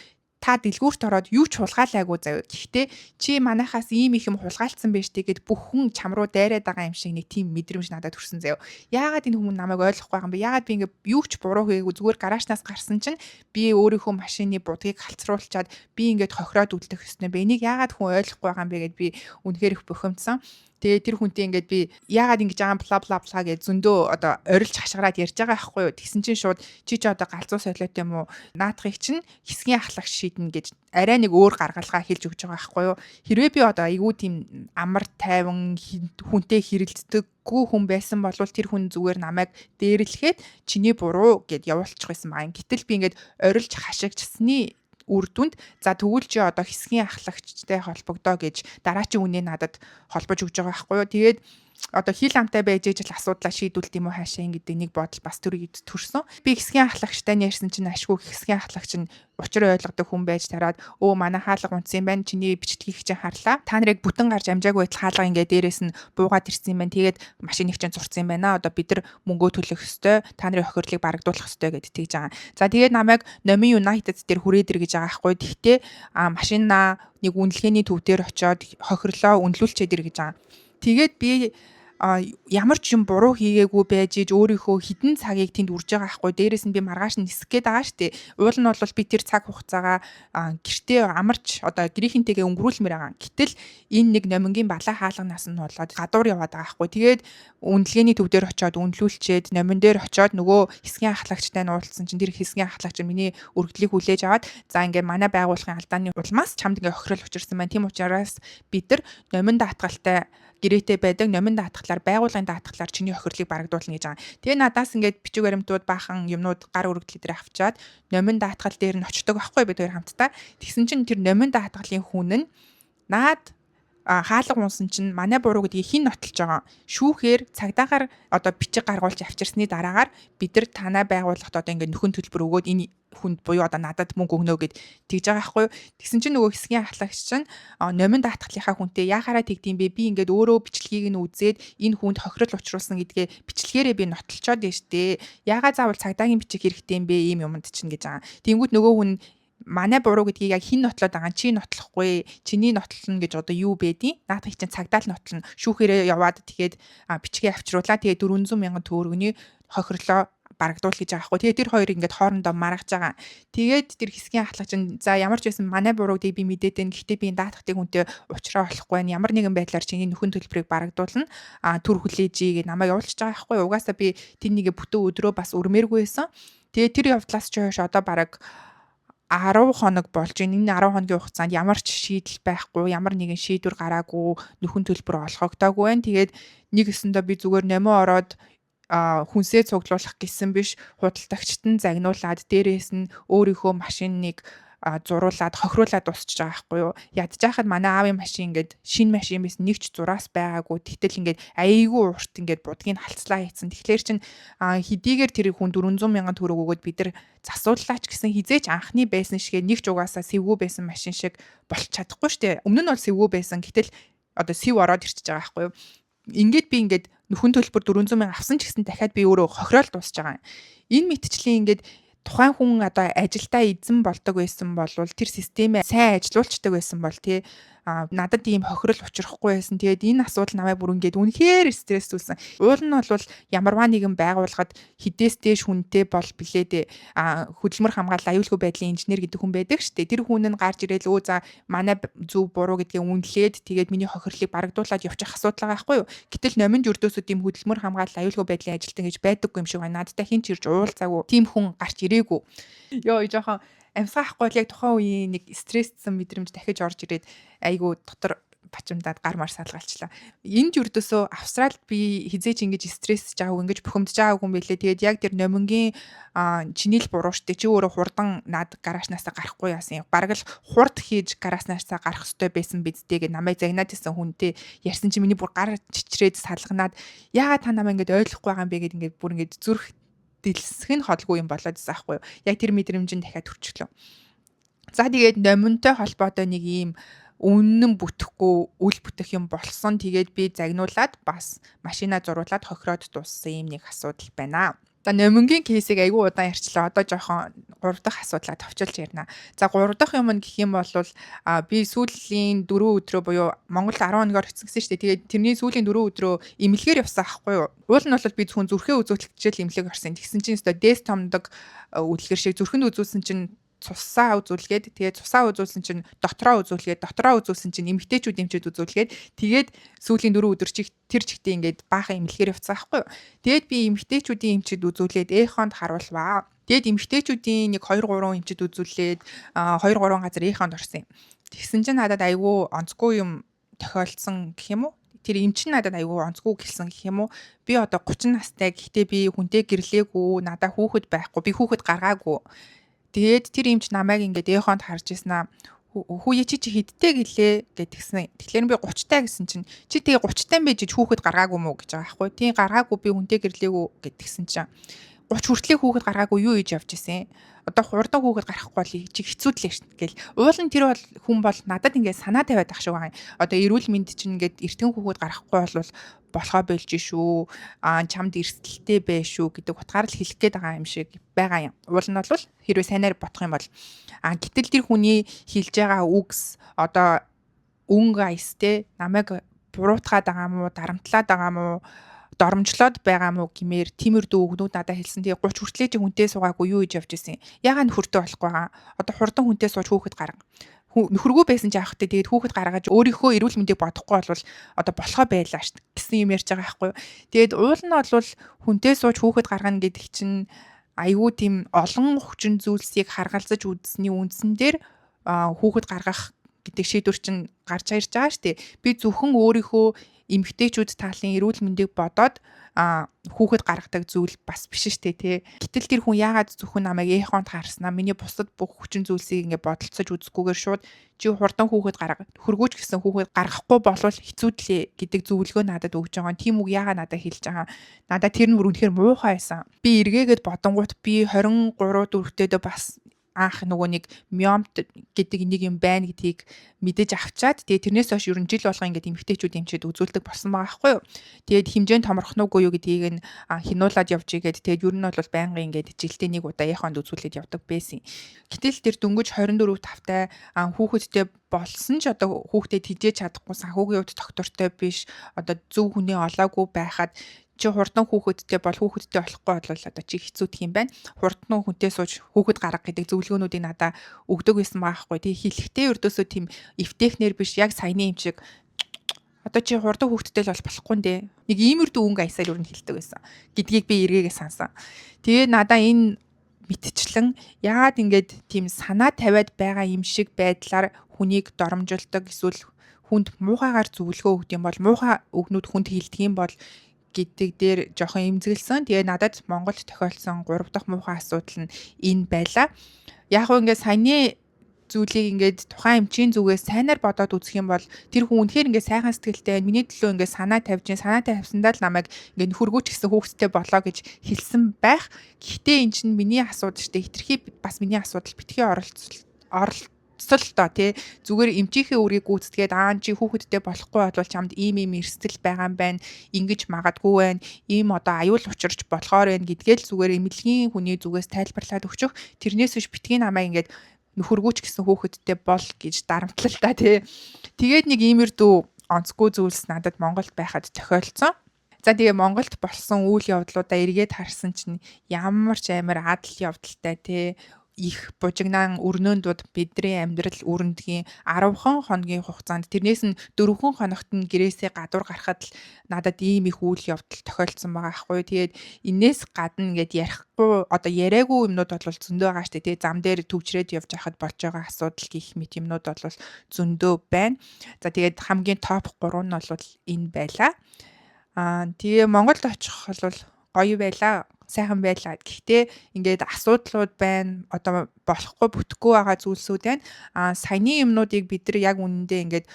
та дэлгүүрт ороод юу ч хулгайлаагүй заяа. Гэхдээ чи манайхаас ийм их юм хулгайлцсан байж тэгээд бүх хүн чам руу дайраад байгаа юм шиг нэг тийм мэдрэмж надад төрсөн заяа. Яагаад энэ хүмүүс намайг ойлгохгүй байгаа юм бэ? Яагаад би ингээ юу ч буруу хийгээгүй, зүгээр гаражнаас гарсан чинь би өөрийнхөө машины будгийг халцруулчаад би ингээд хохироод үлдэх ёстой бэ? Энийг яагаад хүн ойлгохгүй байгаа юм бэ гэд би үнэхээр их бухимдсан. Тэгээ тэр хүнтэй ингээд би яагаад ингэж байгаа, бла бла бла гэж зөндөө одоо орилж хашгираад ярьж байгаа байхгүй юу. Тэгсэн чинь шууд чи ч одоо галзуу солиот юм уу? Наадахыг чинь хэсгийн ахлагч шийднэ гэж арай нэг өөр гаргалгаа хэлж өгч байгаа байхгүй юу. Хэрвээ би одоо айгүй тийм амар тайван хүнтэй хэрэлддэггүй хүн байсан бол тэр хүн зүгээр намайг дээрлэхэд чиний буруу гэд явуулчих байсан байгаа. Гэтэл би ингээд орилж хашигчсны үр дүнд за тэгвэл чи одоо хэсгийн ахлагчтай холбогдоо гэж дараачийн үнэ надад холбож өгч байгаа байхгүй юу. Тэгээд одоо хил амтай байж ижил асуудлаа шийдүүлт юм уу хаашаа гэдэг нэг бодол бас төр төрсөн. Би хэсгийн ахлагчтай ярьсан чинь ашгүй, хэсгийн ахлагч нь учир ойлгодог хүн байж тараад өө манай хаалга унтсан юм байна. Чиний бичлэгийг чинь харлаа. Та нарыг бүтэн гарч амжаагүй байтал хаалга ингээд дээрээс нь буугаад ирсэн юм байна. Тэгээд машиныг чинь зурцсан юм байна. Одоо бид нар мөнгөө төлөх ёстой. Та нарын хохирлыг барагдуулах ёстой гэдээ тэгж байгаа. За, тэгээд намайг Номин United дээр хүрээд ир гэж байгаа байхгүй. Тэгтээ машинаа нэг үнэлгээний төв дээр очиод хохирлоо үнэлүүлчихэд ир гэж байгаа. Тэгээд би Ямар ч юм буруу хийгээгүй байж иж өөрийнхөө хэдэн цагийг тэнд үрж байгаа хгүй. Дээрээс нь би маргааш нь нисэх гээд байгаа штэ. Уул нь бол би тэр цаг хугацаагаа гэртээ амарч одоо гэрийнхэнтэйгээ өнгөрүүлмээр байгаа. Гэтэл энэ нэг номингийн балаа хаалганаас нь болоод гадуур яваад байгаа хгүй. Тэгээд үнэлгээний төв дээр очиод үнэлүүлчээд номин дээр очиод нөгөө хэсгийн ахлагчтай нь уулзсан чинь тэр хэсгийн ахлагч миний өргөдлийг хүлээж аваад, за, ингээ манай байгууллагын алдааны улмаас чамд ингээ хохирол учирсан байна. Тийм учраас бид нар номин даатгалтай гэрээтэй байдаг, номин даатгалаар, байгууллагын даатгалаар чиний хохирлыг барагдуулна гэж байгаа. Тэгээ надаас ингээд бичиг баримтууд, баахан юмнууд, гар өргөдөл дээр авчаад номин даатгал дээр нь очдог байхгүй, бид хоёр хамтдаа. Тэгсэн чинь тэр номин даатгалын хүн нь наад хаалга унсан чинь манай буруу гэдгийг хэн нотолж байгаа. Шүүхээр цагдаагаар одоо бичиг гаргуулж авчирсны дараагаар бид нар танай байгууллагт одоо ингээд нөхөн төлбөр өгөөд энэ хүнд буюу одоо надад мөнгө өгнө гэд тэгж байгаа байхгүй юу. Тэгсэн чинь нөгөө хэсгийн ахлагч чинь номин даатгалынхаа хүнтэй яхаараа тэгдэм бэ? Би ингээд өөрөө бичлэгийг нь үзээд энэ хүнд хохирол учруулсан гэдгээ бичлэгээрээ би нотолчоод штэ. Яагаад заавал цагдаагийн бичиг хэрэгтэй юм бэ ийм юмд чинь гэж байгаа. Тэнгүүд нөгөө хүн манай буруу гэдгийг яг хэн нотлоод байгаа, чи нотлохгүй, чиний нотлоно гэж одоо юу бэдیں? Наадах чинь цагдаа л нотлоно. Шүүхээрээ яваад тэгээд бичгээ авчруулаа. Тэгээд 400 мянган төгрөгийн хохирлоо барагдуул гэж байгаа хгүй. Тэгээд тэр хоёр ингээд хоорондоо маргаж байгаа. Тэгээд тэр хэсгийн ахлагч нь, за, ямар ч байсан манай буруу гэдгийг би мэдээд байна. Гэхдээ би энэ даатгахыг хүнтэй уучраа болохгүй байна. Ямар нэгэн байдлаар чиний нөхөн төлбөрийг барагдуулна. Түр хүлээж ий гэж намайг явуулчихж байгаа байхгүй. Угаасаа би тэр нэгэ бүтэн өдрөө бас өрмээргүй байсан. Тэгээд тэр явдлаас ч хойш одоо бараг 10 хоног болж байна. Энэ 10 хоногийн хугацаанд ямар ч шийдэл байхгүй, ямар нэгэн шийдвэр гараагүй, нөхөн төлбөр олгогдоогүй байна. Тэгээд нэг өсөндөө би зүгээр номоо ороод хүнсээ цуглуулах гэсэн биш, худалдагчид нь загнуулаад, дээрээс нь өөрийнхөө машиныг зуруулаад хохируулаад дуусчихж байгаа байхгүй юу. Ядж хахад манай аавын машин ингээд шинэ машин байсан, нэг ч зураас байгаагүй. Тэгтэл ингээд айгүй урт ингээд будгийг халцлаа хийцэн. Тэгэхээр чин хэдийгээр тэр хүн 400 мянган төгрөг өгөөд бид нар засууллаач гэсэн хизээч анхны байсан шигээ нэг ч угаасаа сэвгүй байсан машин шиг болж чадахгүй штэ. Өмнө нь бол сэвгүй байсан. Гэтэл одоо сэв ороод ирчихэж байгаа байхгүй юу. Ингээд би ингээд нөхөн төлбөр 400 мянга авсан ч гэсэн дахиад би өөрөө хохироол дуусч байгаа юм. Энэ мэтчлийн ингээд тухайн хүн одоо ажилдаа эзэн болдог байсан бол, тэр системээ сайн ажилуулцдаг байсан бол тий надад ийм хохирол учрахгүй байсан. Тэгээд энэ асуудал намайг бүр ингээд үнэхээр стресстүүлсэн. Уул нь бол ямарваа нэгэн байгууллагад хідээс дээш хүнтэй бол билээ дээ. Хөдөлмөр хамгаалал, аюулгүй байдлын инженер гэдэг хүн байдаг шүү дээ. Тэр хүн нь гарч ирээд өө за, манай зөв буруу гэдгийг үнэлээд, тэгээд миний хохирлыг барагдуулаад явчих асуудал байгаа байхгүй юу. Гэтэл номинд өрдөөсөө тийм хөдөлмөр хамгаалал, аюулгүй байдлын ажилтан гэж байдаггүй юм шиг байна. Надтай хэн ч ирж уулзаагүй. Тийм хүн гарч ирээгүй. Йоо, жоохон амьсгаа авахгүй бол яг тухайн үеийн нэг стресссэн мэдрэмж дахиж орж ирээд айгүй дотор бачимдаад гар мар салгалчлаа. Энд ердөөсөө Австралид би хизээч ингэж стрессж байгаагүй, ингэж бухимдж байгаагүй юм билээ. Тэгээд яг тэр номингийн чиний л буруу штэ. Чи өөрөө хурдан над гаражнаасаа гарахгүй яасан. Бараг л хурд хийж гаражнаасаа гарах ёстой байсан биз дээ гэж намайг загнаад исэн хүнтэй ярьсан чи миний бүр гар чичрээд салганаад, яагаад та намайг ингэж ойлгохгүй байгаа юм бэ гэд ингээд бүр ингэж зүрх дэлсэх нь холгүй юм болоод исэн аахгүй юу. Яг тэр мэдрэмж нь дахиад төрчихлөө. За, тэгээд номинтой холбоотой нэг ийм үнэн бүтэхгүй үл бүтэх юм болсон. Тэгээд би загнуулаад, бас машина зуруулаад хохироод дууссан юм нэг асуудал байна. За, номингийн case ийг айгүй удаан ярьчлаа. Одоо жоохон гурав дахь асуудлаа товчилж ярина. За, гурав дахь юм нь гэх юм бол би сүүлийн 4 өдрөө буюу Монгол 10 хоногор очсон гэсэн шүү дээ. Тэгээд тэрний сүүлийн 4 өдрөө эмнэлгээр явсан аахгүй юу. Уул нь бол би зөвхөн зүрхээ үзүүлчихэл эмнэлэг орсон. Тэгсэн чинь өстой дээс томдог үлгэр шиг зүрхэнд үзүүлсэн чинь цусаа үзүүлгээд, тэгээд цусаа үзүүлсэн чинь дотроо үзүүлгээд, дотроо үзүүлсэн чинь эмгтээчүүд эмчүүд үзүүлгээд, тэгээд сүүлийн 4 өдөр чих тэр чигтээ ингээд баахан эмнэлгээр явцсан байхгүй юу. Тэгээд би эмгтээчүүдийн эмчид үзүүлээд эхонд харуулваа. Тэгээд эмгтээчүүдийн нэг 2 3 эмчид үзүүлээд 2 3 газар эхонд орсон юм. Тэгсэн чинь надад айгүй онцгүй юм тохиолдсон гэх юм уу? Тэр эмч нь надад айгүй онцгүй гэлсэн гэх юм уу? Би одоо 30 настай, гэхдээ би хүнтэй гэрлээгүй, надаа хүүхэд байхгүй, би хүүхэд гаргаагүй. Тэгээд тэр эмч намайг ингээд эхонд харж ирсэн аа, хүүе, чи чи хэдтэй гэлээ гэдгсэн. Тэгэхээр би 30 таа гэсэн чинь чи тэгээ 30 таа байж хүүхэд гаргаагүй мүү гэж байгаа байхгүй. Тийм, гаргаагүй, би хүнтэй гэрлээгүй гэдгсэн чинь 30 хүртлээ хүүхэд гаргаагүй юу хийж явж исэн. Одоо хурдан хүүхэд гаргахгүй бол чи хэцүүдлээ шин гэл. Уул нь тэр бол хүн бол надад ингээд санаа тавиад ах шиг байгаа юм. Одоо эрүүл мэнд чинь ингээд эртхэн хүүхэд гаргахгүй бол болохоо болж шүү. Чамд эрсдэлтэй байх шүү гэдэг утгаар л хэлэх гээд байгаа юм шиг байгаа юм. Уул нь бол хэрвээ сайнаар бодох юм бол гэтэл тэр хүний хэлж байгаа үгс одоо өнгө аяс те намайг Буруутгаад байгаа мó, дарамтлаад байгаа мó, доромжлоод байгаа мó гэмээр тиймэрдүү үгнүүд надад хэлсэн. Тэгээ 30 хүртлээ чи хүнтэй суугаагүй юу хийж явж исэн. Ягаад нөхөртэй болохгүй байгаа? Одоо хурдан хүнтэй сууж хүүхэд гарга. Нөхөргүй байсан ч яах вэ? Тэгээд хүүхэд гаргаж өөрийнхөө эрүүл мэндийг бодохгүй бол одоо болохоо байлаа шүү гэсэн юм ярьж байгаа байхгүй юу. Тэгээд уул нь бол хүнтэй сууж хүүхэд гаргана гэдэг чинь айгүй тийм олон хүчин зүйлсийг харгалзаж үзсний үндсэн дээр хүүхэд гаргах гэдэг шийдвэр чинь гарч ирж байгаа шүү дээ. Би зөвхөн өөрийнхөө эмэгтэйчүүд талын эрүүл мэндийг бодоод хүүхэд гаргадаг зүйл бас биш шүү дээ, тий. Гэтэл тэр хүн яагаад зөвхөн намайг эхонд харснаа, миний бусад бүх хүчин зүйлсийг ингээ бодолцож үзэхгүйгээр шууд чи хурдан хүүхэд гарга, хөргөөч гэсэн хүүхэд гаргахгүй болвол хэцүүдлээ гэдэг зөвлөгөө надад өгж байгаа. Тийм үг яагаад надад хэлж байгаа? Надад тэр нь бүр үнэхээр муухай байсан. Би эргээгээд бодонгууд би 23 4-тэйдээ бас анх нөгөө нэг миомт гэдэг нэг юм байна гэдгийг мэдэж авчаад, тэгээ тэрнээс хойш ер нь жил болгон ингээд эмэгтэйчүүд эмчээд үзүүлдэг болсон байгаа байхгүй юу. Тэгээд хэмжээнд томрох нь үгүй юу гэдгийг нь хянуулаад явж игээд, тэгээд ер нь бол байнгын ингээд жилдээ нэг удаа яхонд үзүүлээд явдаг байсан. Гэтэл тэр дөнгөж 24 тавтай хүүхэдтэй болсон ч одоо хүүхдээ тэжээж чадахгүй, санхүүгийн хувьд доктортой биш, одоо зөв хүнээ олоогүй байхад чи хурдан хүүхэдтэй бол, хүүхэдтэй болохгүй бол одоо чи хэцүүдх юм байна. Хурдан хүнтэй сууж хүүхэд гарга гэдэг зөвлөгөөнүүдийг надаа өгдөг байсан байхгүй. Тэгээ хэлэхдээ ердөөсөө тийм эвтэхнэр биш, яг саяны юм шиг одоо чи хурдан хүүхэдтэй л бол болохгүй нэ. Нэг иймэрдүү өнгө аясаар ер нь хэлдэг байсан гэдгийг би эргээгээ сансан. Тэгээ надаа энэ мэтчлэн яагаад ингэж тийм санаа тавиад байгаа юм шиг байдлаар хүнийг доромжилдог эсвэл хүнд муухайгаар зөвлөгөө өгдөг юм бол, муухай үгнүүд хүнд хэлдэг юм бол гэдэг дээр жоохон эмзэглэсэн. Тэгээ надад Монголд тохиолдсон 3 дахь муухай асуудал нь энэ байлаа. Яг уу ингээд саяны зүйлийг ингээд тухайн эмчийн зүгээс сайнаар бодоод үзэх юм бол тэр хүн үнэхээр ингээд сайхан сэтгэлтэй, миний төлөө ингээд санаа тавьж, санаа тавьсандаа л намайг ингээд нөхөргөөч гэсэн хүүхэдтэй болоо гэж хэлсэн байх. Гэхдээ эн чинь миний асуудал шүү дээ. Хитрхи бас миний асуудал, битгий оролцол доо, тий. Зүгээр эмчийнхээ үүргийг гүйцэтгээд аа чи хүүхэдтэй болохгүй бол чамд ийм ийм эрсдэл байгаа юм байна, ингэж магадгүй байна, ийм одоо аюул учирч болохоор байна гэдгээл зүгээр эмнэлгийн хүний зүгээс тайлбарлаад өгчих. Тэрнээс биш битгий намайг ингээд нөхөргөөч гэсэн хүүхэдтэй бол гэж дарамтлал та, тий. Тэгээд нэг иймэрдүү онцгүй зүйлс надад Монголд байхад тохиолдсон. За, тэгээ Монголд болсон үйл явдлуудаа эргээд харсан чинь ямар ч амар адал явдалтай, тий, их бужигнаан өрнөөнд дуд бидний амьдрал өрөндгийн 10хан хоногийн хугацаанд, тэрнээс нь 4 хоногт нь гэрээсээ гадуур гарахад л надад ийм их үйл явдал тохиолдсон байгаа байхгүй. Тэгээд энээс гадна ингээд ярихгүй, одоо яриаггүй юмнууд бол зөндөө байгаа штэ, тий. Зам дээр төвчрээд явж байхад болж байгаа асуудал гэх мэт юмнууд бол зөндөө байна. За, тэгээд хамгийн топ 3 нь бол энэ байлаа. Тэгээ Монголд очих бол гоё байлаа, сайхан байлаа. Гэхдээ ингээд асуудлууд байна. Одоо болохгүй, бүтэхгүй байгаа зүйлсүүд байна. Саяны юмнуудыг бид нар яг үнэндээ ингээд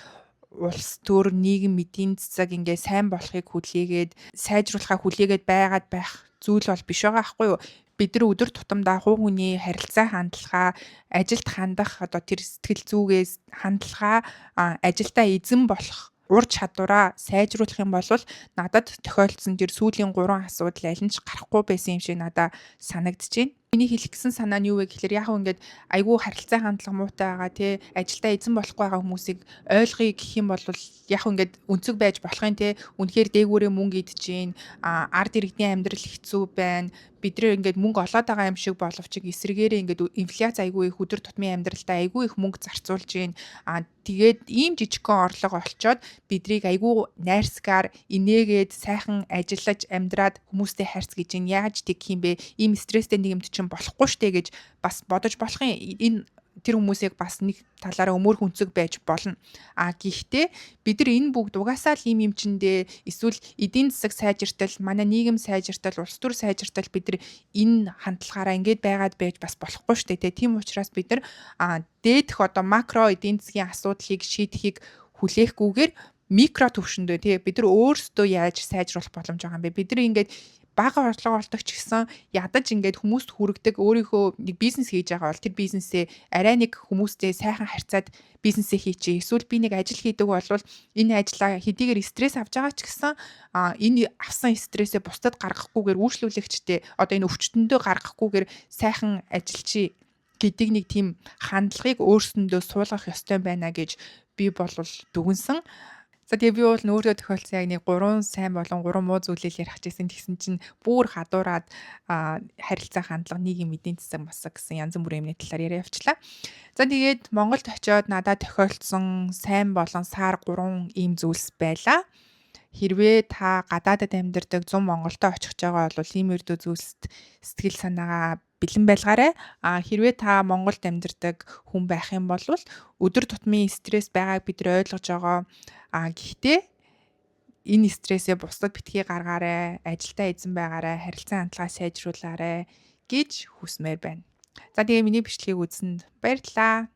улс төр, нийгэм, эдийн засаг ингээд сайн болохыг хүлээгээд, сайжруулахаа хүлээгээд байгаад байх зүйл бол биш байгаа байхгүй юу? Бид нар өдөр тутамдаа хувь хүний харилцаа хандлага, ажилд хандах одоо тэр сэтгэл зүгээс хандлага, ажилдаа эзэн болох ур чадвараа сайжруулах юм бол надад тохиолдсон тэр сүүлийн гурван асуудал аль нь ч гарахгүй байсан юм шиг надад санагдаж байна. Миний хэлэх гэсэн санаа нь юу вэ гэхлээр, яг ингээд айгүй харилцаа хандлага муутай байгаа, тий, ажилдаа эзэн болохгүй байгаа хүмүүсийг ойлгоё гэх юм бол яг ингээд өнцөг байж болох юм, тий. Үнэхээр дээгүүрээ мөнгө идэж гин, ард иргэдний амьдрал хэцүү байна, бид нэр ингээд мөнгө олоод байгаа юм шиг боловч эсрэгээрээ ингээд инфляц айгүй их, өдөр тутмын амьдралдаа айгүй их мөнгө зарцуулж гин, тэгээд ийм жижигхэн орлого олчоод бидрийг айгүй найрсгаар инээгээд сайхан ажиллаж амьдраад хүмүүстэй харьц гэж ин яаж тэгэх юм бэ, ийм стресстэй нийгэмд чинь болохгүй штэ гэж бас бодож болох юм. Энэ тэр хүмүүсийг бас нэг талаараа өмөр хүнцэг байж болно. А гэхдээ бид нар энэ бүгд угаасаа л ийм юм чиндээ, эсвэл эдийн засаг сайжиртал, манай нийгэм сайжиртал, улс төр сайжиртал бид нар энэ хандлагаараа ингэж байгаад байж бас болохгүй штэ, тэ. Тийм учраас бид нар дээдх одоо макро эдийн засгийн асуудлыг шийдэхийг хүлээхгүйгээр микро төвшөндөө, тий, бид нар өөрсдөө яаж сайжруулах боломж байгаа юм бэ? Бид нар ингээд бага орлого олдог ч гэсэн ядаж ингээд хүмүүст хүргэдэг, өөрийнхөө нэг бизнес хийж байгаа бол тэр бизнесээ арай нэг хүмүүстэй сайхан харьцаад бизнесээ хийчихье. Эсвэл би нэг ажил хийдэг бол энэ ажлаа хэдийгээр стресс авч байгаа ч гэсэн энэ авсан стрессээ бусдад гаргахгүйгээр, үйлчлүүлэгчтэй одоо энэ өвчтөндөө гаргахгүйгээр сайхан ажиллачи гэдэг нэг тийм хандлагыг өөрсөндөө суулгах ёстой байна гэж би бол дүгнсэн. За, тэгээ би бол өөртөө тохиолдсон яг нэг 3 сайн болон 3 муу зүйлийг ярих гэжсэн. Тэгсэн чинь бүр гадуураад харилцаа, хандлага, нийгэм, эдийн засаг, масаг гэсэн янз бүрийн юмны талаар яриа явчлаа. За, тэгээд Монголд очиод надад тохиолдсон сайн болон сар 3 ийм зүйлс байлаа. Хэрвээ та гадаадад амьдардаг, 100 Монголдо очих гэж байгаа бол ийм ердөө зүйлсд сэтгэл санаагаа бэлэн байлгаарай. А хэрвээ та Монголд амьдардаг хүн байх юм бол өдөр тутмын стресс байгааг бид нар ойлгож байгаа. А гэхдээ энэ стрессээ бусдад битгий гаргаарай, ажилдаа эзэн байгаарай, харилцан хандлагаа сайжруулаарай гэж хүсмээр байна. За, тэгээ миний бичлэгийг үзсэнд баярлалаа.